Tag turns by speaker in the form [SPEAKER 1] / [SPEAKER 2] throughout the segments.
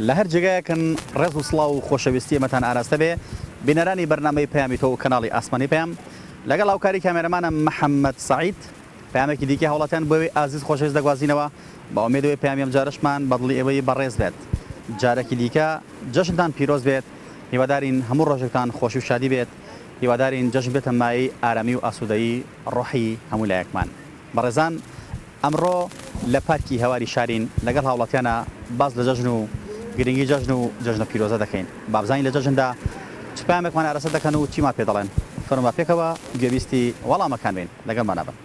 [SPEAKER 1] لە هەر جێگایەکن ڕێز و سڵاو و خۆشەویستی ئێمەتان ئاراستە بێ بینەرانی بەرنامەی پەیامی تۆ و کەناڵی ئاسمانی پەیام لەگەڵ هاوکاری کامێرەمانم محەممەد سەعید پەیامێکی دیکەی هاوڵاتیان بۆ ئێوەی ئازیز خۆشەویست دەگوازینەوە بە ئومێد ئەوەی پەیامی ئەمجارەشمان بە دڵی ئێوەی بەڕێز بێت جارێکی دیکە جەژنتان پیرۆز بێت هیوادارین هەموو ڕۆژێکتان خۆشی و شادی بێت هیوادارین جەژن بێتە مایەی ئارامی و ئاسوودەیی ڕۆحی هەموو لایەکمان. بەڕێزان ئەمڕۆ لە پارکی هەواری شارین لەگەڵ هاوڵاتیانا باس لە جەژن و گرنگی جەژن و جەژنە پیرۆزە دەکەین. با بزانین لە جەژندا چ پەیامێکمان ئاراستە دەکەن و چیمان پێ دەڵێن. فەرموون با پێکەوە گوێبیستی وەڵامەکان بین. لەگەڵمانا بن.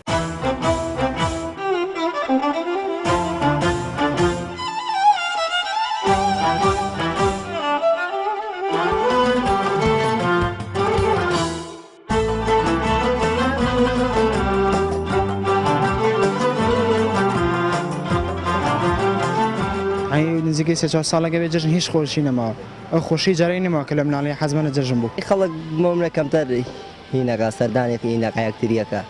[SPEAKER 2] نزیکەی سێ چوار ساڵەکە بێ جەژن هیچ خۆشی نەماوە ئەو خۆشی جارەی نەماوە کە لە مناڵی حەزمە لە جەژن بوو.
[SPEAKER 3] خەڵک مۆمنە کەمتەر هینەکە سەردانێکی هینەکە یەکتریەکە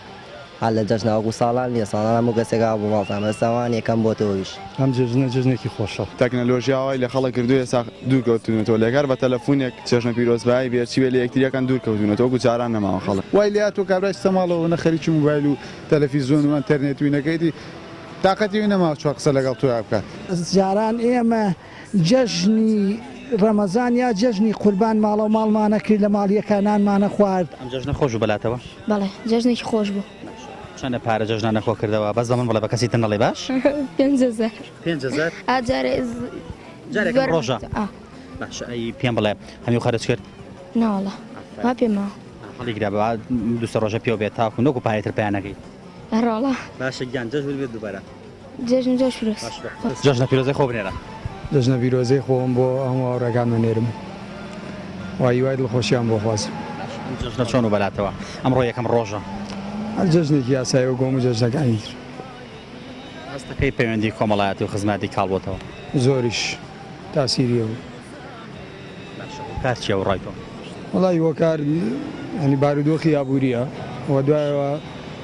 [SPEAKER 3] هەر لە جەژنە وەکو ساڵان نیە ساڵان هەموو کەسێک ئاو بۆ ماڵتان بەس ئەوان یەکەم بۆتەوە ئیش.
[SPEAKER 4] ئەم جەژنە جەژنێکی خۆشە.
[SPEAKER 5] تەکنەلۆژیا وای لە خەڵک کردووە ئێستا دوور کەوتوونەتەوە لە کار بە تەلەفونێک چێژنە پیرۆزبایی بێ چی بێ لە یەکتریەکان دوور کەوتوونەتەوە وەکو جاران نەماوە خەڵک.
[SPEAKER 4] وای لێهاتووە کابرای چتە ماڵەوە نە خەریکی موبایل و تەلەفیزۆن و ئەنتەرنێت و ئینەکەیتی تاقەتی ئەوی نەماوە چوار قسە لەگەڵ تۆیا بکات.
[SPEAKER 6] جاران ئێمە جەژنی ڕەمەزان یا جەژنی قوربان ماڵەو ماڵمانە کرد لە ماڵ یەکا نانمانە خوارد.
[SPEAKER 1] ئەم جەژنە خۆش بوو بەلاتەوە؟
[SPEAKER 7] بەڵێ جەژنێکی خۆش بوو.
[SPEAKER 1] چەندە پارە جەژنانە کۆ کردەوە؟ بەس بە من بڵێ بە کەسی تر نەڵێی باش؟
[SPEAKER 7] 5000.
[SPEAKER 1] 5000؟
[SPEAKER 7] ئا جارێ
[SPEAKER 1] جارێک ئەم ڕۆژە.
[SPEAKER 7] ئا.
[SPEAKER 1] باشە ئەی پێم بڵێ هەمیو خەرج کرد؟
[SPEAKER 7] ناوەڵا وا پێم ماوە.
[SPEAKER 1] هەڵیگرە با دوو سێ ڕۆژە پێوە بێت تاکو نەکو پارەی تر پەیا نەکەی.
[SPEAKER 7] ڕۆڵە.
[SPEAKER 1] باشە گیان جەژنت بێت دووبارە.
[SPEAKER 7] جەژن جۆش پیرۆز.
[SPEAKER 1] جەژنە پیرۆزەی خۆ بنێرە.
[SPEAKER 2] جەژنە پیرۆزەی خۆم بۆ هەموو هاوڕێکانم ئەنێرم و هیوای دڵخۆشیان بۆ خوازم.
[SPEAKER 1] باشە ئەم جەژنە چۆن و بەلاتەوە؟ ئەمڕۆ یەکەم ڕۆژە.
[SPEAKER 2] هەر جەژنێکی ئاسایی وەک هەموو جەژنەکانی تر.
[SPEAKER 1] هەستەکەی پەیوەندی کۆمەڵایەتی و خزمایەتی کاڵ بۆتەوە؟
[SPEAKER 2] زۆریش تاسیری هەبوو.
[SPEAKER 1] باشە هۆکار چیە ڕای تۆ؟
[SPEAKER 2] وەڵاهی هۆکار یانی بارودۆخی ئابووریە و دوایەوە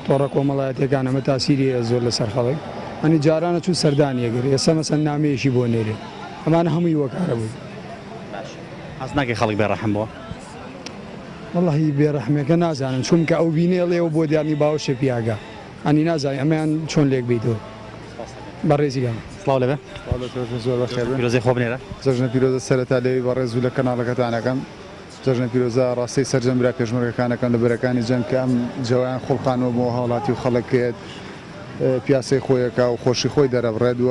[SPEAKER 2] تۆڕە کۆمەڵایەتیەکان ئەمە تاسیری هەیە زۆر لەسەر خەڵک ئەنی جارانە چوو سەردانی ئەگرت ئێستا مەسەن نامەیەکی بۆ نێرێ ئەمانە هەمووی هۆکارە بوو.
[SPEAKER 1] باشە هەست ناکەی خەڵک بێ ڕەحم بووە؟
[SPEAKER 2] وەڵاهی بێ ڕەحمەکە نازانم چونکە ئەو بینێ ئەڵێ ئەو بۆ دیار نی باوەشێ پیاگە ئەنی نازانی ئەمەیان چۆن لێک بیتەوە. بەڕێزی گیان.
[SPEAKER 1] سڵاو لێبێ.
[SPEAKER 4] سڵاو لە تۆش بێ زۆر بەخێر بێن.
[SPEAKER 1] پیرۆزەی خۆ بنێرە.
[SPEAKER 4] جەژنە پیرۆزە سەرەتا لێوی بەڕێز و لە کەناڵەکەتان ئەکەم جەژنە پیرۆزە ئاڕاستەی سەرجەم برا پێشمەرگەکان ئەکەم لە بەرەکانی جەنگ کە ئەم جەوایان خوڵقانوە بۆ هاوڵاتی و خەڵک کە پیاسەی خۆی ئەکا و خۆشی خۆی دەرەبڕێت و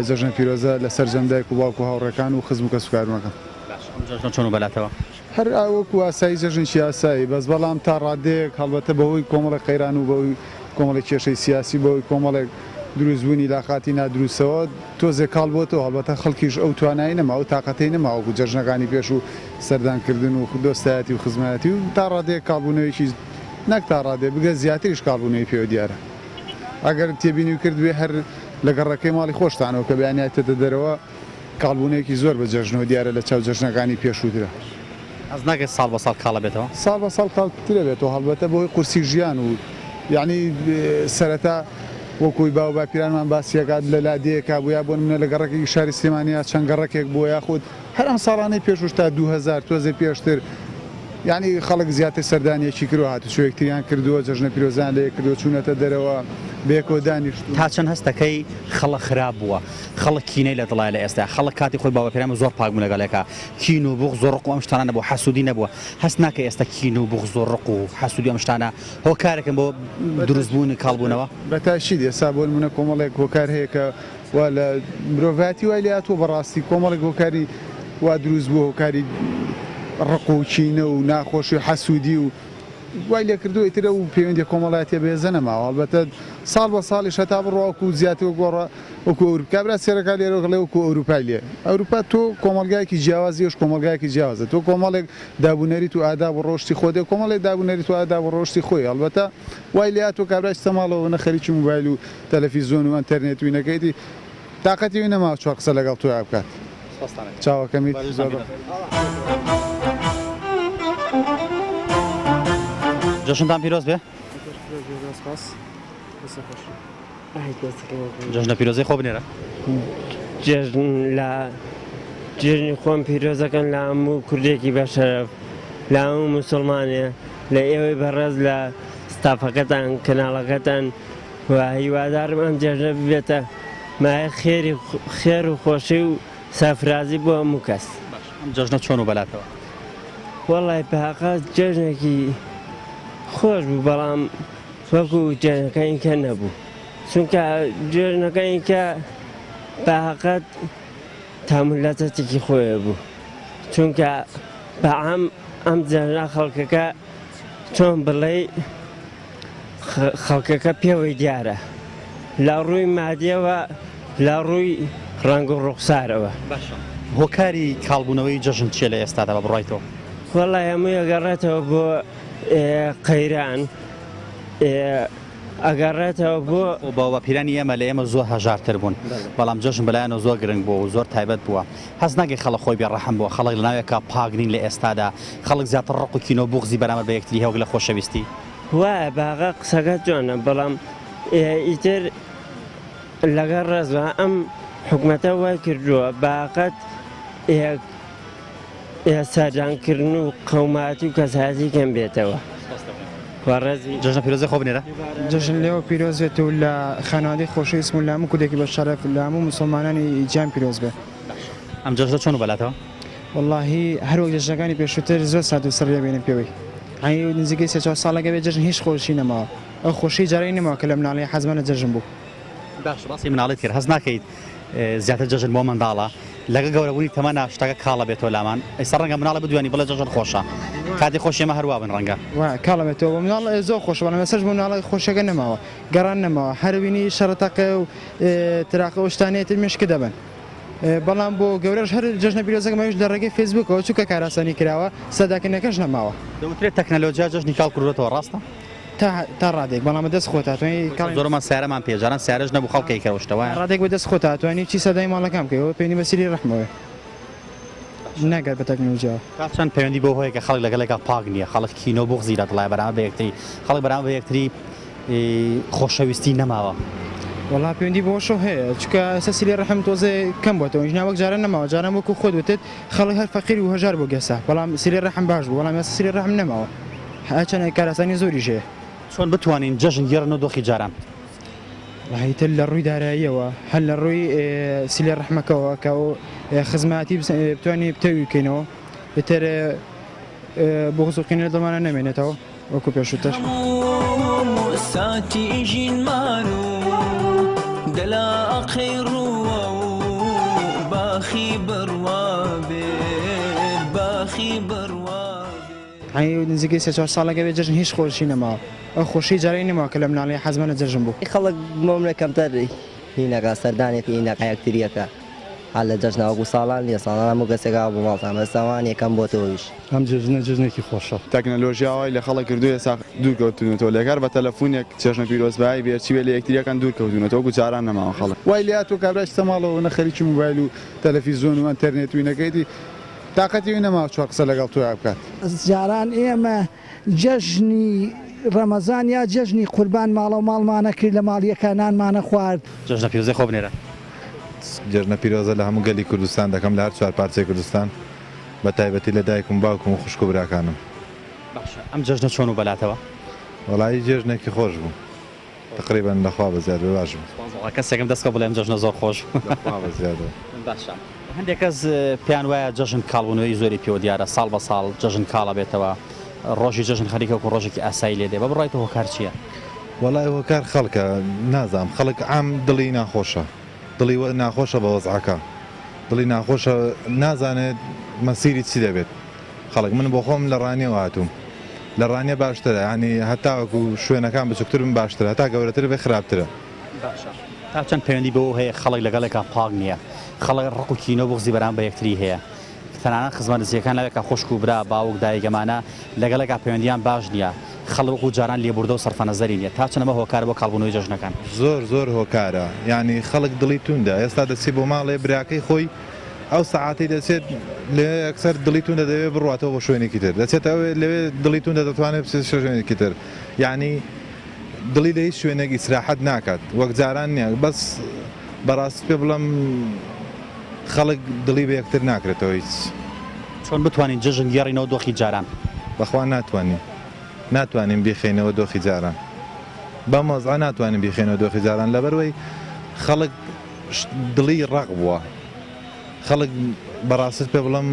[SPEAKER 4] جەژنە پیرۆزە لە سەرجەم دایک و باوک و هاوڕێکان و خزم و کەسوکارم ئەکەم.
[SPEAKER 1] باشە ئەم جەژنە چۆن و بەلاتەوە؟
[SPEAKER 4] هەر وەکو ئاسایی جەژنێکی ئاسایی بەس بەڵام تا ڕادەیەک هەڵبەتە بەهۆی کۆمەڵێک قەیران و بەهۆی کۆمەڵێک کێشەی سیاسی بەهۆی کۆمەڵێک دروستبوونی لاقاتی نادروستەوە تۆزێک کاڵ بۆتەوە هەڵبەتە خەڵکیش ئەو توانای نەما ئەو تاقەتەی نەما وەکو جەژنەکانی پێشوو سەردانکردن و دۆستایەتی و خزمایەتی و تا ڕادەیەک کاڵبوونەوەیەکی نەک تا ڕادەیەک بگرە زیاتریش کاڵبوونەوەی پێوە دیارە ئەگەر تێبینی کردبێ هەر لە گەڕەکەی ماڵی خۆشتانەوە کە بەیانی هاتیتە دەرەوە کاڵبوونەوەیەکی زۆر بە جەژنەوە دیارە لە چاو جەژنەکانی پێشووترە.
[SPEAKER 1] هەست ناکەی ساڵ بە ساڵ کاڵ ئەبێتەوە؟
[SPEAKER 4] ساڵ بە ساڵ کاڵتر ئەبێتەوە هەڵبەتە بەهۆی قورسی ژیان و یەعنی سەرەتا وەکوی باو باپیرانمان باسی ئەکات لە لادێیەکا بوو یا بۆ نمونە لە گەڕەکێکی شاری سلێمانیا چەند گەڕەکێک بووە یاخود هەر ئەم ساڵانەی پێشووش تا 2000 تۆزێ پێشتر یانی خەڵک زیاتر سەردانی یەکی کردوە هاتوچۆ یەکتریان کردووە جەژنە پیرۆزیان لە یەک کردووە چوونەتە دەرەوە بەیەکەوە دانیشتوون.
[SPEAKER 1] تا چەند هەست دەکەی خەڵک خراپ بووە خەڵک کینەی لە دڵایە لە ئێستا خەڵک کاتی خۆی باوباپیرانمان زۆر پاک بوون لەگەڵ یەکا کین و بوغز و ڕق و ئەم شتانە نەبووە حەسوودی نەبووە هەست ناکەی ئێستا کین و بوغز و ڕق و حەسوودی و ئەم شتانە هۆکارێکن بۆ دروست بوونی کاڵ بوونەوە؟
[SPEAKER 4] بە تاکید ئێستا بۆ نموونە کۆمەڵێک هۆکار هەیە کە وا لە مرۆڤایەتی وای لێ هاتووە بەڕاستی کۆمەڵێک هۆکاری وا دروست بووە هۆکاری ڕق و کینە و ناخۆشی و حەسوودی و وای لێ کردووە ئیتر ئەو پەیوەندیە کۆمەڵایەتیە بەهێزە نەماوە هەڵبەتە ساڵ بە ساڵیش هەتا بڕوا وەکو زیاتر وەکو وەکو ئەوروپ کابرا سێرەکە لێرە دەڵێ وەکو ئەوروپای لێ ئەوروپا تۆ کۆمەڵگایەکی جیاوازی ئەوش کۆمەڵگایەکی جیاوازە تۆ کۆمەڵێک دابونەریت و ئاداب و ڕەوشتی خۆت هەیە کۆمەڵێک دابونەریت و ئاداب و ڕەوشتی خۆی هەڵبەتە وای لێ هاتووە کابرا چتە ماڵەوە نە خەریکی موبایل و تەلەفیزۆن و ئەنتەرنێت و ئینەکەیتی تاقەتی ئەوی نەماوە چوار قسە لەگەڵ تۆیا بکات چاوەکەمی زۆر بە.
[SPEAKER 1] جەژنتان پیرۆز بێ. جەژنە پیرۆزەی خۆ بنێرە.
[SPEAKER 8] جەژن لە. جێژنی خۆم پیرۆزەکەن لە هەموو کوردێکی بەشەرەف لە هەموو موسڵمانێ لە ئێوەی بەڕێز لە ستافەکەتان کەناڵەکەتان و هیوادارم ئەم جێژنە ببێتە مایە خێری خێر و خۆشی و سەرفرازی بۆ هەموو کەس.
[SPEAKER 1] ئەم جەژنە چۆن و بەلاتەوە؟
[SPEAKER 8] وەڵای بەهەقە جەژنێکی خۆش بوو بەڵام وەکو جەژنەکانی کە نەبوو چونکە جەژنەکانی کە بەهەقەت تام و لەزەتێکی خۆێ بوو چونکە بەعام ئەم جەژنە خەڵکەکە چۆن بڵێی خەڵکەکە پێوەی دیارە لە ڕووی مادیەوە لە ڕووی ڕەنگ و ڕوخسارەوە.
[SPEAKER 1] باشە هۆکاری کاڵبوونەوەی جەژن چیە لە ئێستادا بە بڕوای تۆ؟
[SPEAKER 8] وەڵای هەمووی ئەگەڕێتەوە بۆ قەیران ئەگەڕێتەوە بۆ.
[SPEAKER 1] خۆ باوباپیرانی ئێمە لە ئێمە زۆر هەژارتر بوون بەڵام جەژن بەلایانەوە زۆر گرنگ بووە و زۆر تایبەت بووە هەست ناکەی خەڵک خۆی بێ ڕەحم بووە خەڵک لەناوێکا پاک نین لە ئێستادا خەڵک زیاتر ڕق و کینە و بوغزی بەرامبەر بە یەکتری هەیە وەک لە خۆشەویستی.
[SPEAKER 8] وایە باغە قسەکەت جوانە بەڵام ئیتر لەگەڵ ڕێزما ئەم حکومەتە وای کردووە باقەت سەردانکردن و قەوماتی و کەسایەتی کەم بێتەوە
[SPEAKER 1] ڕێزی جەژنە پیرۆزی خۆ بنێرە.
[SPEAKER 9] جەژن لێوە پیرۆز بێت و لە خانەوادەی خۆشەویستم و لە هەموو کوردێکی بە شەرەف لە هەموو موسڵمانانی جیهان پیرۆز بێ.
[SPEAKER 1] ئەم جەژنە چۆن و بەلاتەوە؟
[SPEAKER 9] وەڵاهی هەر وەک جەژنەکانی پێشووتر زۆر سارد و سڕ دەبینم پێوەی. یانی نزیکەی سێ چوار ساڵێکە بێ جەژن هیچ خۆشی نەماوە. ئەو خۆشیەی جارانی نەماوە کە لە مناڵی حەزمان لە جەژن بوو.
[SPEAKER 1] باشە باسی مناڵیت کرد هەست ناکەیت زیاتر جەژن بۆ منداڵە لەگە گەورەبوونی تەمەنا شتەکە کاڵە بێتەوە لامان ئێستا ڕەنگە مناڵە بدوێنی بڵێ جەژن خۆشە کاتی خۆشی ئێمە هەروا بن ڕەنگە.
[SPEAKER 9] وا کاڵە بێتەوە بۆ مناڵ زۆر خۆشە بەڵام ئێستاش بۆ مناڵە خۆشیەکە نەماوە گەڕان نەماوە هەر بینی شەڕە تەقێ و تراقە و شتانەیە تر مێشکت دەبەن. بەڵام بۆ گەورەش هەر جەژنە پیرۆزەکە مەویش لە ڕێگەی فەیسبووکەوە چونکە کارئاسانی کراوە سەرداکردنەکەش نەماوە.
[SPEAKER 1] دەوترێت تەکنەلۆجیا جەژنی کاڵ کردۆتەوە ڕاستە؟
[SPEAKER 9] تا تا ڕادەیەک بەڵام بەدەست خۆتا توانی کاڵی.
[SPEAKER 1] زۆرمان سیارەمان پێیە جاران سیارەش نەبوو خەڵک ئەیکرد ئەو شتە وایە؟
[SPEAKER 9] تا ڕادەیەک بەدەست خۆتا توانی چی سەردانی ماڵەکان بکەی ئەوە پەیوەندی بە سیلی ڕەحمەوەیە ناگات بە تەکنەلۆجیاوە.
[SPEAKER 1] تا چەند پەیوەندی بەوە هەیە کە خەڵک لەگەڵێکا پاک نییە خەڵک کینە و بوغزی لە دڵایە بەرامبەر بە یەکتری خەڵک بەرامبەر بە یەکتری خۆشەویستی نەماوە.
[SPEAKER 9] وەڵا پەیوەندی بەوەشەوە هەیە چونکە ئێستا سیلەی ڕەحم تۆزێ کەم بۆتەوە ئینا وەک جاران نەماوە جاران وەکو خۆت وتت خەڵک هەر فەقیر و هەژار بوو گەسا بەڵام سیلەی ڕەحم باش بوو بەڵام ئێستا سیلەی ڕەحم نەماوە هەرچەنە کارئاسانی زۆریش هەیە.
[SPEAKER 1] چۆن بتوانین جەژن گێڕنەوە دۆخی جاران؟
[SPEAKER 9] وەڵا ئیتر لە ڕووی داراییەوە هەر لە ڕووی سیلەی ڕەحمەکەوە کە ئەو خزماتی بتوانین پتەوی بکەینەوە ئیتر بوغز و قینە لە دڵمانا نەمێنێتەوە. وەکو پێشووتر.
[SPEAKER 10] هەموو ساتی ژینمان و دەلاقەی ڕووە و باخی بڕوا بێ باخی بڕوا بێ.
[SPEAKER 9] هەی نزیکەی سێ چوار ساڵێکە بێ جەژن هیچ خۆشی نەماوە ئەو خۆشیەی جارانی نەماوە کە لە مناڵی حەزمان لە جەژن بوو.
[SPEAKER 3] خەڵک مۆمنە کەمتەر هینەکا سەردانێکی هینەکا یەکتریەکە. هەر لە جەژنا وەکو ساڵان نیە ساڵان هەموو کەسێک ئاو بۆ ماڵتان بەس ئەوان یەکەم بۆ تۆیش.
[SPEAKER 2] ئەم جەژنە جەژنێکی خۆشە.
[SPEAKER 5] تەکنەلۆژیا وای لە خەڵک کردووە ئێستا دوور کەوتوونەتەوە لە کار بە تەلەفونێک چێژنە پیرۆزبایی بێ چی بێ لە یەکتری ئەکەن دوور کەوتوونەتەوە وەکو جاران نەماوە خەڵک.
[SPEAKER 4] وای لێهاتووە کابرا چتە ماڵەوە نە خەریکی موبایل و تەلەفیزۆن و ئەنتەرنێت و ئینەکەیەتی تاقەتی ئەوی نەماوە چوار قسە لەگەڵ تۆیا بکات.
[SPEAKER 6] جاران ئێمە جەژنی ڕەمەزان یا جەژنی قوربان ماڵەو ماڵمانە کرد لە ماڵیەکا نانمانە خوارد.
[SPEAKER 1] جەژنە پیرۆزەی خۆ بنێرە.
[SPEAKER 11] جەژنە پیرۆزە لە هەموو گەلی کوردستان دەکەم لە هەر چوار پارچەی کوردستان بە تایبەتی لە دایکم و باوکم و خوشک و براکانم.
[SPEAKER 1] باشە ئەم جەژنە چۆن و بەلاتەوە؟
[SPEAKER 11] وەڵایی جێژنێکی خۆش بوو تەقریبەن لە خوا بەزیاد بێ باش بوو.
[SPEAKER 1] سوپاس وەڵا کەسێکم دەست کەوت بڵێ ئەم جەژنە زۆر خۆش بوو.
[SPEAKER 11] لە خوا بەزیاد بێ.
[SPEAKER 1] باشە هەندێک کەس پێیان وایە جەژن کاڵبوونەوەی زۆری پێوە دیارە ساڵ بە ساڵ جەژن کاڵ ئەبێتەوە ڕۆژی جەژن خەریکە وەکو ڕۆژێکی ئاسایی لێ دێ بە بڕوای تۆ هۆکار چییە؟
[SPEAKER 11] وەڵای هۆکار خەڵکە نازانم خەڵک عام دڵی ناخۆشە دڵی ناخۆشە بە وەزعەکە دڵی ناخۆشە نازانێت مەسیری چی دەبێت خەڵک من بۆ خۆم لە ڕانیەوە هاتووم لە ڕانیە باشترە یانی هەتاوەکو شوێنەکان بچوکتر بن باشترە هەتا گەورەتر بێ خراپترە.
[SPEAKER 1] باشە تا چەند پەیوەندی بەوە هەیە خەڵک لەگەڵێکا پاک نییە خەڵک ڕق و کینە و بوغزی بەرامبەر بە یەکتری هەیە تەنانەت خزمە نزیکەکان لەوێکا خوشک و برا باوک دایک ئەمانە لەگەڵێکا پەیوەندیان باش نییە خەڵک وەکو جاران لێبوردە و سەرفەنەزەری نییە تا چەند ئەمە هۆکارە بۆ کاڵبوونەوەی جەژنەکان؟
[SPEAKER 11] زۆر زۆر هۆکارە یانی خەڵک دڵی توندە ئێستا دەچێ بۆ ماڵێ براکەی خۆی ئەو سەعاتەی دەچێت لەوێ یەکسەر دڵی توندە دەیەوێت بڕواتەوە بۆ شوێنێکی تر دەچێتە ئەوێ لەوێ دڵی توندە دەتوانێت بچێتە شوێنێکی تر یانی دڵی لە هیچ شوێنێک ئیسراحەت ناکات وەک جاران نییە بەس بەڕاستی پێ بڵێم. خەڵک دڵی بە یەکتر ناکرێتەوە هیچ.
[SPEAKER 1] چۆن بتوانین جەژن گێڕینەوە دۆخی جاران؟
[SPEAKER 11] بەخوا ناتوانین ناتوانین بیخەینەوە دۆخی جاران بەم وەزعە ناتوانین بیخەینەوە دۆخی جاران لەبەروەی خەڵک دڵی ڕەق بووە خەڵک بەڕاستت پێ بڵێم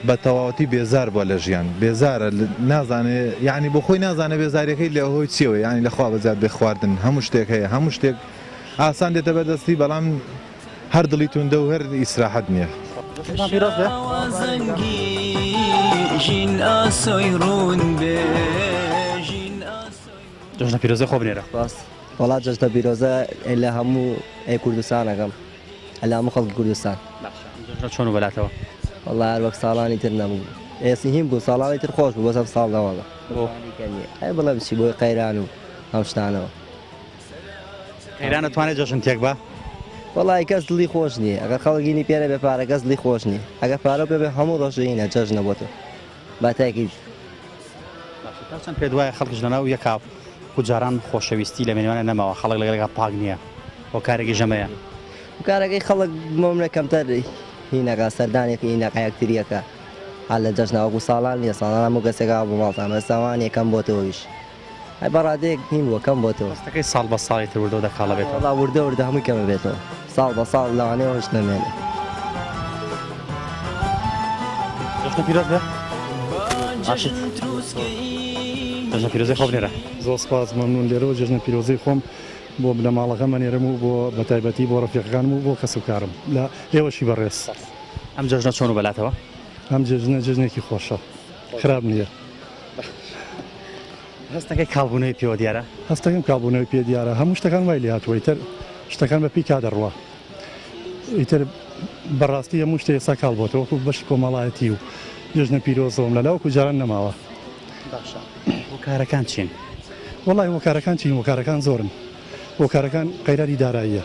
[SPEAKER 11] بە تەواوەتی بێزار بووە لە ژیان بێزارە نازانێ یعنی بۆ خۆی نازانێ بێزاریەکەی لە هۆی چیەوە یعنی لە خوا بەزیاد بێ خواردن هەموو شتێک هەیە هەموو شتێک ئاسان دێتە بەردەستی بەڵام هەر دڵی توندە و هەر ئیسراحەت نییە.
[SPEAKER 1] جەژنتان پیرۆز بێ. جەژنە پیرۆزەی خۆ بنێرە.
[SPEAKER 3] سپاس. وەڵا جەژنە پیرۆزە لە هەموو کوردستان ئەکەم لە هەموو خەڵکی کوردستان.
[SPEAKER 1] باشە ئەم جەژنە چۆن و بەلاتەوە؟
[SPEAKER 3] وەڵا هەر وەک ساڵانی تر نەبوو ئێسی هین بوو ساڵانی تر خۆش بوو بەس ئەم ساڵ نەوەڵا.
[SPEAKER 1] بۆ؟
[SPEAKER 3] ئەی بڵێم چی بۆی قەیران و ئەم شتانەوە.
[SPEAKER 1] قەیران ئەتوانێت جەژن تێک با؟
[SPEAKER 3] وەڵی کەس دڵی خۆش نییە ئەگەر خەڵک هینی پێ نەبێ پارە کەس دڵی خۆش نییە ئەگەر پارە پێ بێ هەموو ڕۆژێ هینە جەژنە بۆ تۆ با تاکی
[SPEAKER 1] باشە تا چەند پێت وایە خەڵکیش لەناو یەکا وەکو جاران خۆشەویستی لە مێنوانە نەماوە خەڵک لەگەڵ یەکا پاک نییە هۆکارێکی ژەمەیە؟
[SPEAKER 3] هۆکارەکەی خەڵک مۆمنە کەمتەر هینەکە سەردانێک هینەکە یەکتریەکە هەر لە جەژنە وەکو ساڵان نییە ساڵان هەموو کەسێک بۆ ماڵتان بەس ئەوان یەکەم بۆتەوەیش ئەی بە ڕادەیەک هین بووە کەم بۆتەوە.
[SPEAKER 1] هەستەکەی ساڵ بە ساڵی تر وردە وردە کاڵ ئەبێتەوە.
[SPEAKER 3] وەڵا وردە وردە هەمووی کەم ئەبێتەوە ساڵ بە ساڵ لەوانەیە هۆش نەمێنێ.
[SPEAKER 1] جەژنە پیرۆز بێ باشیت جەژنە پیرۆزەی خۆ بنێرە.
[SPEAKER 12] زۆر سپاس مەمنون لێرەوە جەژنە پیرۆزەی خۆم بۆ بنەماڵەکەم ئەنێرم و بۆ بەتایبەتی بۆ ڕەفیقەکانم و بۆ کەسوکارم لە ئێوەشی بەڕێز.
[SPEAKER 1] ئەم جەژنە چۆن و بەلاتەوە؟
[SPEAKER 12] ئەم جەژنە جەژنێکی خۆشە خراپ نییە.
[SPEAKER 1] هەستەکەی کاڵبوونەوەی پێوە دیارە؟
[SPEAKER 12] هەستەکەم کاڵبوونەوەی پێ دیارە، هەموو شتەکان وای لێهاتووە، ئیتر شتەکان بە پێی کا دەڕوا، ئیتر بەڕاستی هەموو شتێ ئێستا کاڵ بۆتەوە، وەکو بەشی کۆمەڵایەتی و جەژنە پیرۆزەوەم لەلا وەکو جاران نەماوە.
[SPEAKER 1] باشە هۆکارەکان چین؟
[SPEAKER 12] وەڵای هۆکارەکان چین، هۆکارەکان زۆرن، هۆکارەکان قەیرانی داراییە،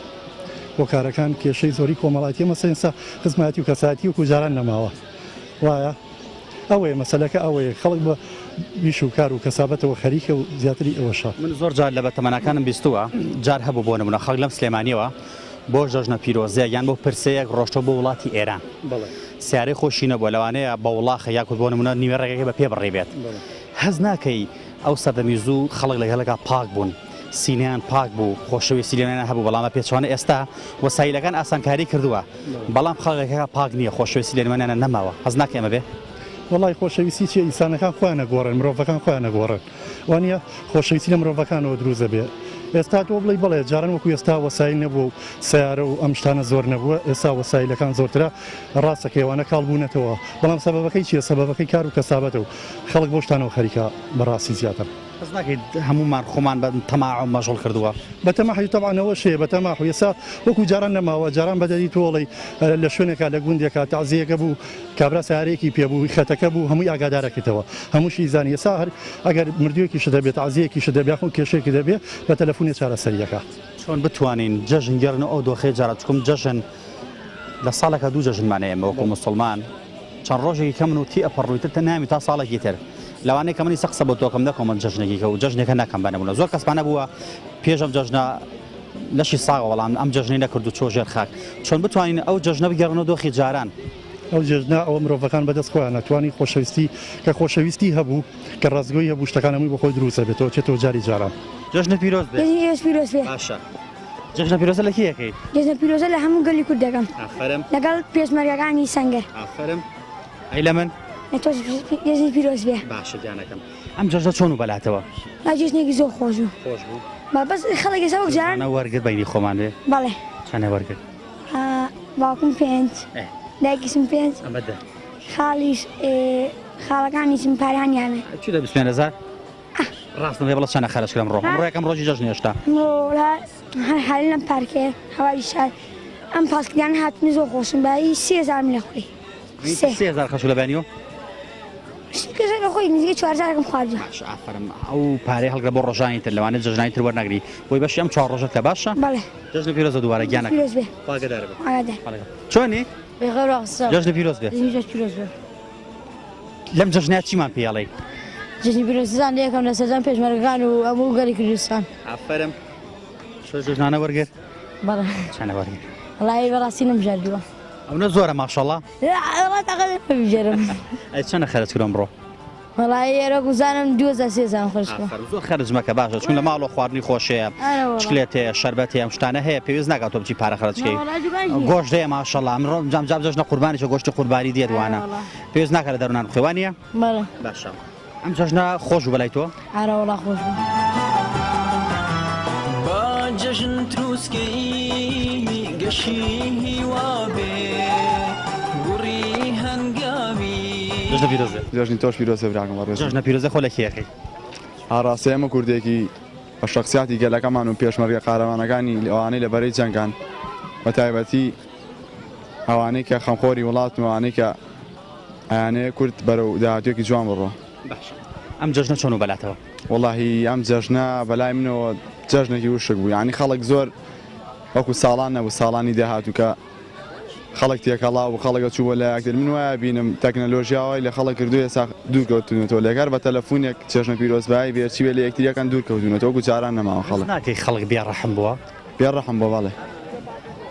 [SPEAKER 12] هۆکارەکان کێشەی زۆری کۆمەڵایەتیە، مەسەلەن ئێستا خزمایەتی و کەسایەتی وەکو جاران نەماوە، وایە؟ ئەوەیە مەسەلەکە ئەوەیە خەڵک بە ئیش و کار و کەسابەتەوە خەریکە و زیاتری ئەوەشە.
[SPEAKER 1] من زۆر جار لە بەتەمەنەکانم بیستووە جار هەبوو بۆ نمونە خەڵک لەم سلێمانیەوە بۆ جەژنە پیرۆزەیەک یان بۆ پرسەیەک ڕۆشتوە بۆ وڵاتی ئێران سیارەی خۆشی نەبووە لەوانەیە بە وڵاخە یاکود بۆ نمونە نیوە ڕێگەکەی بە پێ بڕیبێت هەست ناکەی ئەو سەردەمی زوو خەڵک لەگەڵەکە پاک بوون سینەیان پاک بوو خۆشەویستی لێنیان هەبوو بەڵام بە پێچەوانە ئێستا وەسایلەکان ئاسانکاری کردووە بەڵام خەڵکەکە پاک نییە خۆشەویستی لێنمانیانە نەماوە حەز ناکەی ئەمە بێ؟
[SPEAKER 12] وەڵای خۆشەویستی چیە ئینسانەکان خۆیان ئەگۆڕێن مرۆڤەکان خۆیان ئەگۆڕێن وانیە خۆشەویستی لە مرۆڤەکانەوە دروست دەبێ ئێستا تۆ بڵێی بەڵێ جاران وەکو ئێستا وەسایل نەبووە و سەیارە و ئەم شتانە زۆر نەبووە ئێستا وەسایلەکان زۆرترە ڕاستە کە ئەوانە کاڵ بوونەتەوە بەڵام سەبەبەکەی چیە سەبەبەکەی کار و کەسابەتە و خەڵک بەو شتانەوە خەریکە بەڕاستی زیاتر.
[SPEAKER 1] هەست ناکەیت هەموومان خۆمان بە تەماع مەشغوڵ کردووە؟
[SPEAKER 12] بە تەماحی تەبعەن ئەوەش هەیە بە تەماح ئێستا وەکو جاران نەماوە جاران بە دەری تۆڵەی لە شوێنێکا لە گوندێکا تەعزیەکە بوو کابرا سەیارەیەکی پێ بوو خەتەکە بوو هەمووی ئاگادارە کردەوە هەمووشی زانی ئێستا هەر ئەگەر مردوویەکیشت هەبێ تەعزیەیەکیشت هەبێ یاخود کێشەیەکت هەبێ بە تەلەفونێ چارەسەری ئەکا.
[SPEAKER 1] چۆن بتوانین جەژن گێڕنەوە ئەو دۆخەی جاران چونکم جەژن لە ساڵێکا دوو جەژنمان هەیە ئێمە وەکو موسڵمان چەند ڕۆژێکی کەمن و تی ئەپەڕن و تر نامی تا ساڵێکی تر لەوانەیە کە منی سە قسە بۆ تۆکەم نەکەم من جەژنێکی کە و جەژنێکە نەکەم بە نمونە زۆر کەسمان هەبووە پێش ئەم جەژنە لەشی ساغە بەڵام ئەم جەژنەی نەکرد و چۆ ژێر خاک چۆن بتوانین ئەو جەژنە بگێڕنەوە دۆخی جاران؟
[SPEAKER 12] ئەو جەژنە ئەوە مرۆڤەکان بەدەست خۆیانە توانی خۆشەویستی کە خۆشەویستی هەبوو کە ڕاستگۆی هەبوو شتەکان هەمووی بۆ خۆی دروست ئەبێتەوە چێتەوە جاری جاران.
[SPEAKER 1] جەژنت پیرۆز بێت.
[SPEAKER 7] جەژنی ئێوەش پیرۆز بێ.
[SPEAKER 1] باشە جەژنە پیرۆزە لە کێ ئەکەی؟
[SPEAKER 7] جەژنە پیرۆزە لە هەموو گەلی کورد دەکەم.
[SPEAKER 1] ئافەرم.
[SPEAKER 7] لەگەڵ پێشمەرگەکانی سەنگەر.
[SPEAKER 1] ئافەرم. ئەی لە من؟
[SPEAKER 7] لە تۆش جەژنی پیرۆز بێ.
[SPEAKER 1] باشە گیانەکەم. ئەم جەژنە چۆن و بەلاتەوە؟
[SPEAKER 7] لا جەژنێکی زۆر خۆش بوو.
[SPEAKER 1] خۆش بوو.
[SPEAKER 7] با بەس خەڵک ئێستا وەک جاران.
[SPEAKER 1] چەنە وەرگرت بەینی خۆمان بێ؟
[SPEAKER 7] بەڵێ.
[SPEAKER 1] چەنە وەرگرت؟
[SPEAKER 7] باوکم پێنج. دایکیشم پێنج.
[SPEAKER 1] ئەمە دە.
[SPEAKER 7] خاڵیش خاڵەکانیشم پارانیانە.
[SPEAKER 1] چی دە 25 هەزار؟ ڕاست نەبێ بڵێ چەنە خەرج کرد ئەمڕۆ؟ ئەمڕۆ یەکەم ڕۆژی جەژنە هێشتا.
[SPEAKER 7] ئەمڕۆ هەر حالی لەم پارکێ هەواری شار ئەم پاسکلیانە هاتنی زۆر خۆشن بایی سێ هەزارم لێ خوری.
[SPEAKER 1] 3000 خەرج لە بەیانیەوە؟
[SPEAKER 7] شتێک لە خۆی نزیکەی چوارزارێکم خواردووە.
[SPEAKER 1] باشە ئافەرم ئەو پارەی هەڵگرە بۆ ڕۆژانی تر لەوانەیە جەژنانی تر وەرناگری بۆی بەشی ئەم چوار ڕۆژەت کە باشە؟
[SPEAKER 7] بەڵێ.
[SPEAKER 1] جەژنت پیرۆزە دووبارە گیانەکەم.
[SPEAKER 7] پیرۆز بێ.
[SPEAKER 1] خوا ئاگادار بێ.
[SPEAKER 7] ئاگادار.
[SPEAKER 1] چۆنی؟
[SPEAKER 7] بەخێر ڕاستە.
[SPEAKER 1] جەژنت پیرۆز بێ.
[SPEAKER 7] جەژنی پیرۆز بێ.
[SPEAKER 1] لەم جەژنە چیمان پێ ئەڵێی؟
[SPEAKER 7] جەژنی پیرۆزتان لێکەم لە سەرجەم پێشمەرگەکان و هەموو گەلی کوردستان.
[SPEAKER 1] ئافەرم. تۆ جەژنانە وەرگرت؟
[SPEAKER 7] بەڵێ.
[SPEAKER 1] چەنە وەرگرت؟
[SPEAKER 7] وەڵایی بەڕاستی نەمژاردووە.
[SPEAKER 1] ئەونە زۆرە ماشەڵا.
[SPEAKER 7] وەڵا تاقەت نەبژێرم.
[SPEAKER 1] ئەی چەنە خەرج کرد ئەمڕۆ؟
[SPEAKER 7] وەڵایی ئێرە گوزانم 2000 3000 خەرج کرد.
[SPEAKER 1] ئافەرم زۆر خەرج مەکە باشە چون لە ماڵەوە خواردنی خۆش هەیە
[SPEAKER 7] ئارە وەڵا.
[SPEAKER 1] چکلێت هەیە شەربەت هەیە ئەم شتانە هەیە پێویست ناکات تۆ بچی پارە خەرج کەی
[SPEAKER 7] نا وەڵا دوکان هیە.
[SPEAKER 1] گۆشت هەیە ماشەڵا ئەمڕۆ جام جام جەژنە قوربانیشە گۆشتی قوربانی دێت
[SPEAKER 7] ئارە
[SPEAKER 1] وانە
[SPEAKER 7] وەڵا.
[SPEAKER 1] پێویست ناکات لە دەرونان بخۆی وانیە؟
[SPEAKER 7] بەڵێ.
[SPEAKER 1] باشە ئەم جەژنە خۆش بوو بەلای تۆ؟
[SPEAKER 7] ئارە وەڵا خۆش بوو.
[SPEAKER 10] با جەژن تروسکەی گەشی هیوا بێ گوڕی هەنگاوی.
[SPEAKER 1] جەژنە پیرۆز بێ.
[SPEAKER 5] جەژنی تۆش پیرۆز بێ براکەم بەڕێزم.
[SPEAKER 1] جەژنە پیرۆزە خۆ لە کێ ئەکەی؟
[SPEAKER 5] ئا ڕاستە ئێمە کوردێکی بە شەخسیاتی گەلەکەمان و پێشمەرگە قارەمانەکانی ئەوانەی لە بەرەی جەنگان بە تایبەتی ئەوانەی کە خەمخۆری وڵاتن و ئەوانەی کە ئەیانەوێ کورد بەرەو داهاتوویەکی جوان بڕوا.
[SPEAKER 1] باشە ئەم جەژنە چۆن و بەلاتەوە؟
[SPEAKER 5] وەڵاهی ئەم جەژنە بەلای منەوە جەژنێکی وشک بوو یانی خەڵک زۆر وەکو ساڵان نەبوو ساڵانی داهاتوو کە خەڵک تێکەڵاو بوو خەڵک ئەچوو بۆ لای یەکتر من وایە بینم تەکنەلۆژیا وای لە خەڵک کردووە ئێستا دوور کەوتونەتەوە لەگەر بە تەلەفونێک چێژنە پیرۆزبایی بێ چی بێ لە یەکتریەکان دوور کەوتونەتەوە وەکو جاران نەماوە خەڵک.
[SPEAKER 1] هەست ناکەی خەڵک بێ ڕەحم بووە؟
[SPEAKER 5] بێ ڕەحم بووە بەڵێ